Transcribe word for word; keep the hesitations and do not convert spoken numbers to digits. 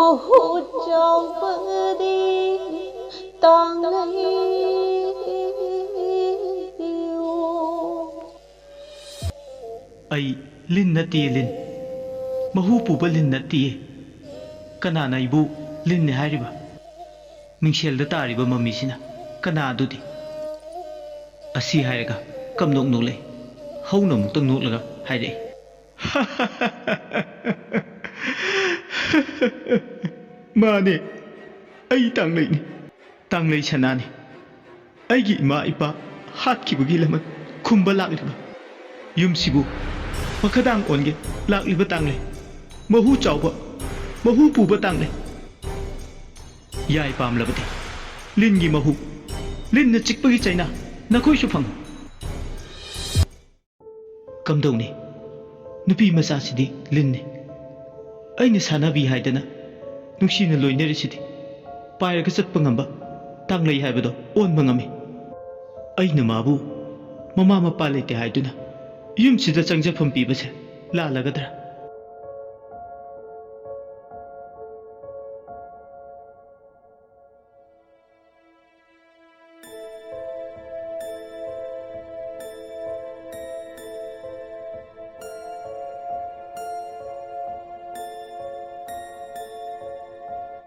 ꯃꯍꯨꯠ ꯆꯥꯎꯕꯗꯤ ꯇꯥꯡꯂꯩ꯫ ꯑꯩ ꯂꯤꯟ ꯅꯠꯇꯦ, ꯂꯤꯟ꯫ ꯃꯍꯨ ꯄꯨꯕ ꯂꯤꯟ ꯅꯠꯇꯦ꯫ ꯀꯅꯥꯅ ꯑꯩꯕꯨ ꯂꯤꯟꯅꯦ ꯍꯥꯏꯔꯤꯕ? ꯃꯤꯡꯁꯦꯜꯗ ꯇꯥꯔꯤꯕ ꯃꯃꯤꯁꯤꯅ ꯀꯅꯥ ꯑꯗꯨꯗꯤ? ꯑꯁꯤ ꯍꯥꯏꯔꯒ ꯀꯝꯅꯣꯛ ꯅꯣꯛꯂꯛꯏ꯫ ꯍꯧꯅ ꯑꯃꯨꯛꯇꯪ ꯅꯣꯛꯂꯒ ꯍꯥꯏꯔꯛꯏ꯫ ꯃꯥꯅꯦ, ꯑꯩ ꯇꯥꯡꯂꯩꯅꯤ꯫ ꯇꯥꯡꯂꯩ ꯁꯅꯥꯅꯤ꯫ ꯑꯩꯒꯤ ꯏꯃꯥ ꯏꯄꯥ ꯍꯥꯠꯈꯤꯕꯒꯤ ꯂꯃꯟ ꯈꯨꯝꯕ ꯂꯥꯛꯂꯤꯕ꯫ ꯌꯨꯝꯁꯤꯕꯨ ꯃꯈꯥꯗꯥꯡ ꯑꯣꯟꯒꯦ ꯂꯥꯛꯂꯤꯕ ꯇꯥꯡꯂꯩ꯫ ꯃꯍꯨ ꯆꯥꯎꯕ, ꯃꯍꯨ ꯄꯨꯕ ꯇꯥꯡꯂꯩ꯫ ꯌꯥꯏ ꯄꯥꯝꯂꯕꯗꯤ ꯂꯤꯟꯒꯤ ꯃꯍꯨ, ꯂꯤꯟꯅ ꯆꯤꯛꯄꯒꯤ ꯆꯩꯅꯥ ꯅꯈꯣꯏꯁꯨ ꯐꯪꯉꯨ꯫ ꯀꯝꯗꯧꯅꯤ? ꯅꯨꯄꯤ ꯃꯆꯥꯁꯤꯗꯤ ꯂꯤꯟꯅꯤ꯫ ꯑꯩꯅ ꯁꯥꯟꯅꯕꯤ ꯍꯥꯏꯗꯅ ꯅꯨꯡꯁꯤꯅ ꯂꯣꯏꯅꯔꯤꯁꯤꯗꯤ꯫ ꯄꯥꯏꯔꯒ ꯆꯠꯄ ꯉꯝꯕ ꯇꯥꯡꯂꯩ ꯍꯥꯏꯕꯗꯣ ꯑꯣꯟꯕ ꯉꯝꯃꯤ꯫ ꯑꯩꯅ ꯃꯥꯕꯨ ꯃꯃꯥ ꯃꯄꯥ ꯂꯩꯇꯦ ꯍꯥꯏꯗꯨꯅ ꯌꯨꯝꯁꯤꯗ ꯆꯪꯖꯐꯝ ꯄꯤꯕꯁꯦ ꯂꯥꯜꯂꯒꯗ꯭ꯔꯥ?